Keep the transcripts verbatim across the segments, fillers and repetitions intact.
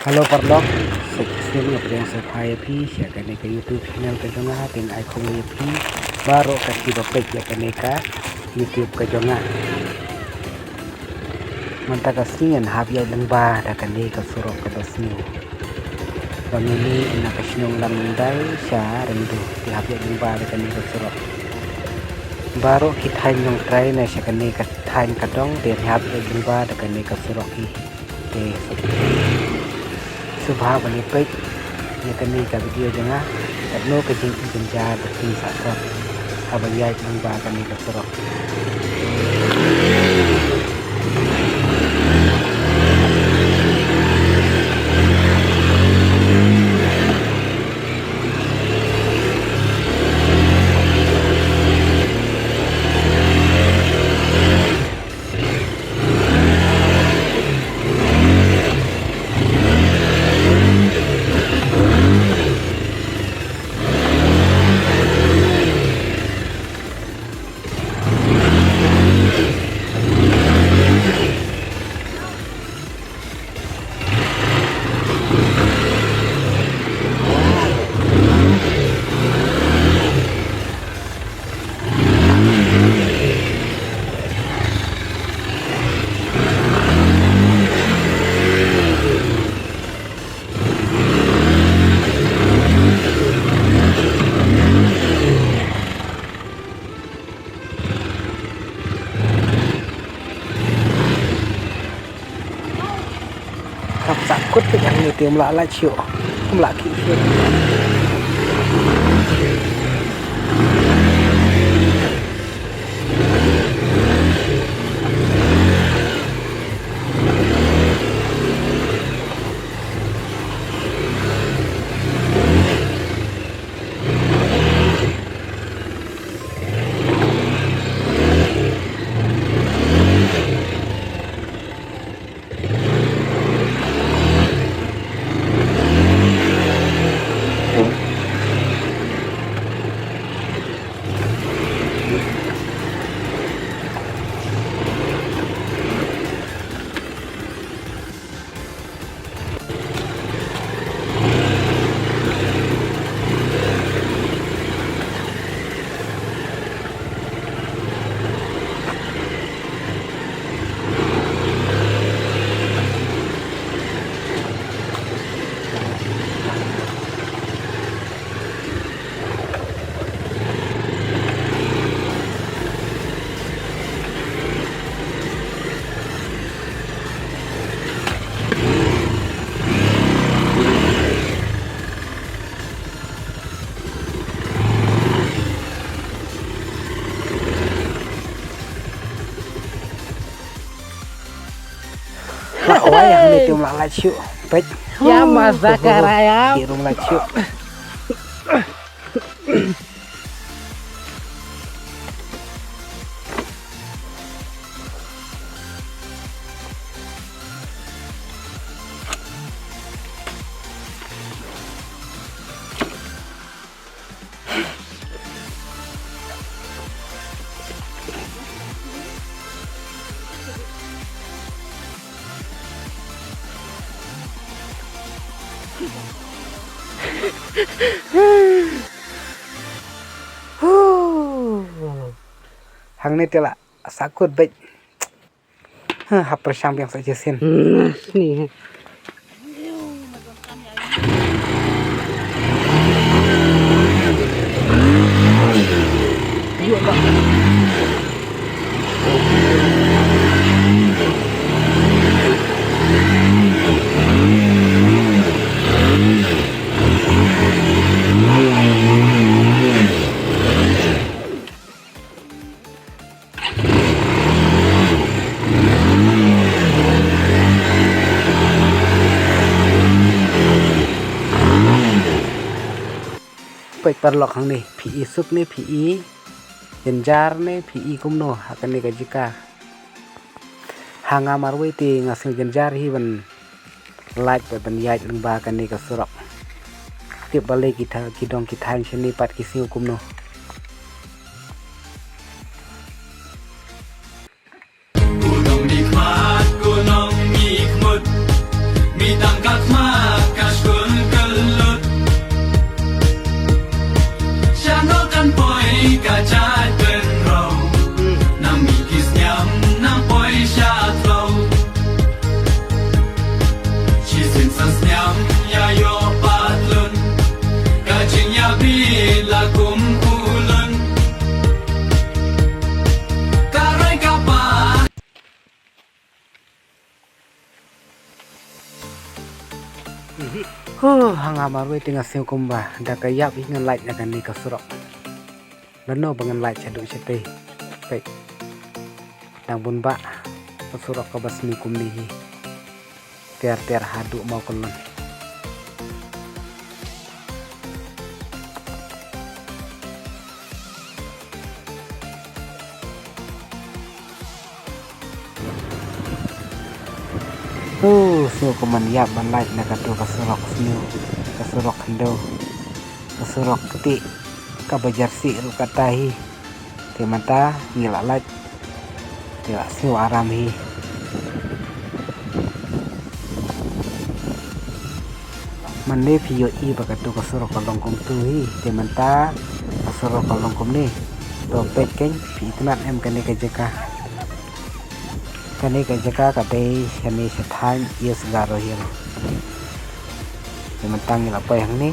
Hello paralok, sa shisien nga pdiang sngewbha ïa phi sha kane ka YouTube channel ka jong nga, te nga ai khublei ïa phi baroh kat kiba peit ïa kane ka YouTube ka jong nga. Mynta ka sngi ngan hap ïaid lyngba da kane ka surok kaba sniew. Ba mini na ka shnong Lad Myndai sha Ryndu, te hap ïaid lyngba da kane ka surok. Baroh ki thaiñ Nongtrai na sha kane ka thaiñ Kardong te hap ïaid lyngba da kane ka surok hi. Te sngewbha ban ïa peit ïa kane ka video jong nga, katno ka jingïohi jynjar ba phin sah sor haba ïaid lyngba kane ka surok. Kap sa kut peit hangne te um lah lait shuh. Um lah ki shuh. Lah wai hangne te um lah lait shuh. Peit. Ya ma Zakaraya. Ki rum lait shuh. Hangne te lah sah kut beit. Hap pyrshang biang sa shisien. Ni. Peit paralok hangne, phi i suk ne phi i jynjar ne phi i kumno ha kane ka jaka. Ha nga marwei te nga sngew jynjar hi ban lait bad ban ïaid lyngba kane ka surok. Tip balei ki tha, ki dong ki thaiñ shane pat ki sngew kumno. Sa sniam ïa ïoh pat lun, ka jingïabit la kum u lun. Ka roi ka ba. Huh, ha nga marwei te nga sngew kumba da ka ïap hi ngan lait na kane ka surok. Lano ba ngan lait shaduh shatei. Peit. Dang bun bah ka surok kaba sniew kumne hi. Ter ter haduh Mawkynlong. To, sniew kumban ïap ban lait na kato ka surok sniew, ka surok khyndew, ka surok ktieh, kaba jarsih ruh kata hi. Te mynta ngi la lait. Te la siew aram hi. Mynne phi ïohi ba katu ka surok ka long kumtu hi. Te mynta ka surok ka long kumne. To peit kein phi itynnad em kane ka jaka. Kane ka jaka ka dei kane sha thaiñ East Garo Hills. Te mynta ngi la poi hangne.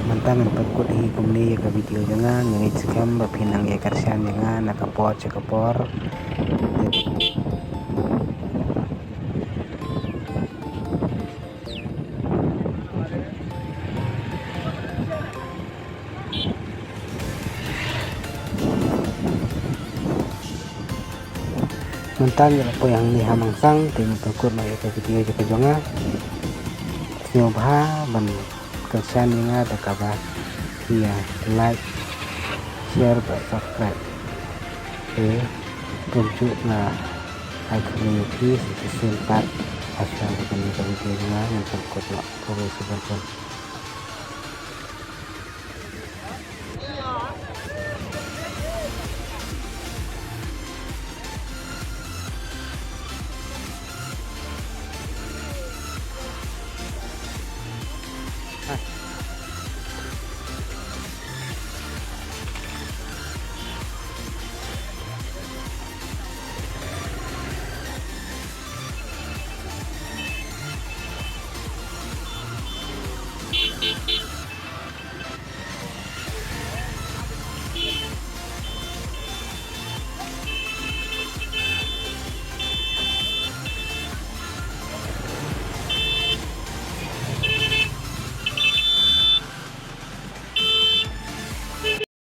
Mynta ngan pynkut hi kumne ïa ka video jong nga, nga ngeit skhem ba phin nang ïa kyrshan ïa nga na ka por sha ka por. Mynta ngi la poi hangne ha Mangsang, te ngi pynkut noh ïa ka video jong nga. Sngewbha ban kyrshan ïa nga da kaba ïa like, share bad subscribe. Te kumjuh nga ai khublei ïa phi sa shisien pat ha shuwa ba kane ka video jong nga ngan pynkut noh. Khublei shibun.